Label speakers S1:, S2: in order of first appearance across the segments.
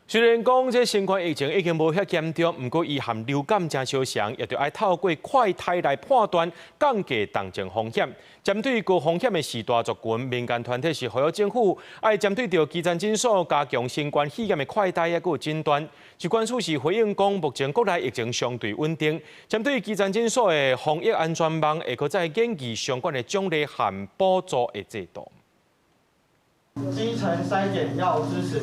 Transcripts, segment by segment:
S1: 雖然講這新冠疫情已經無遐嚴重，毋過伊和流感誠相像，也著愛透過快篩來判斷，降低重症風險。針對高風險的序大族群，民間團體是呼籲政府愛針對著基層診所加強新冠肺炎的快篩抑閣有診斷。疾管署是回應講，目前國內疫情相對穩定，針對基層診所的防疫安全網，會閣再研議相關的獎勵和補助的制度。
S2: 基層篩檢要支持，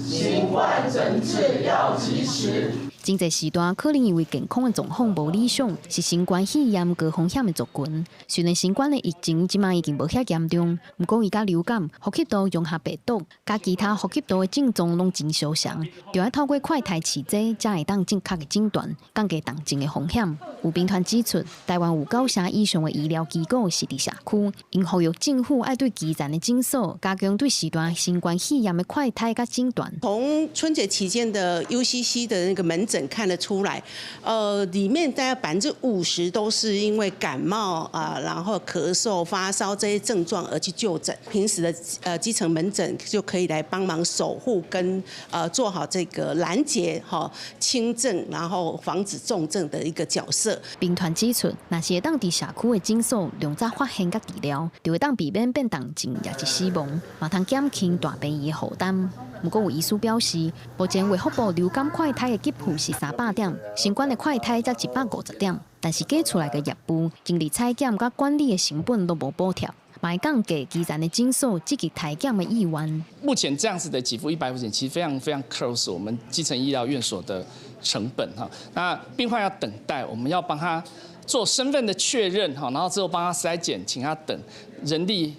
S3: 新冠診治要及時。
S4: 真濟時段可能因為健康的狀況無理想，是新冠肺炎高風險的族群。雖然新冠的疫情這擺已經無遐嚴重，毋過伊佮流感、呼吸道融合病毒，佮其他呼吸道的症狀攏真相像，著愛透過快篩試劑，才會當正確的診斷，降低重症的風險。有民團指出，台灣有九成以上的醫療機構是佇社區，𪜶呼籲政府愛對基層的診所加強對序大新冠肺炎的快篩佮診斷。
S5: 從春節期間的 UCC 的那個門診看得出來，裡面大概50%都是因為感冒啊，然後咳嗽、發燒這些症狀而去就診。平時的基層門診就可以來幫忙守護跟做好這個攔截哈輕症，然後防止重症的一個角色。
S4: 民團指出，若是會當佇社區的診所量早發現佮治療，就會當避免變重症，抑是死亡，嘛通減輕大病院的負擔。毋過有醫師表示，目前衛福部流感快篩的給付是300點，新冠的快篩才150點，但是加出來的業務、人力採檢佮管理的成本攏無補貼，嘛會降低基層的診所積極篩檢的意願。
S6: 目前這樣子的給付100塊錢，其實非常非常 close 我們基層醫療院所的成本哈。那病患要等待，我們要幫他做身份的確認哈，然後之後幫他篩檢，請他等人力、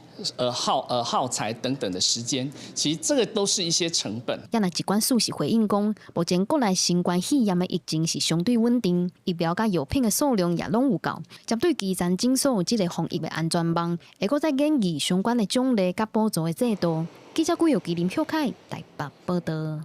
S6: 耗材等等的時間，其實這個都是一些成本。
S4: 也若疾管署是回應講，目前國內新冠肺炎的疫情是相對穩定，疫苗佮藥品的數量也攏有夠。針對基層診所這個防疫的安全網，會閣再研議相關的獎勵佮補助的制度。記者郭玉吉林秀凱台北報道。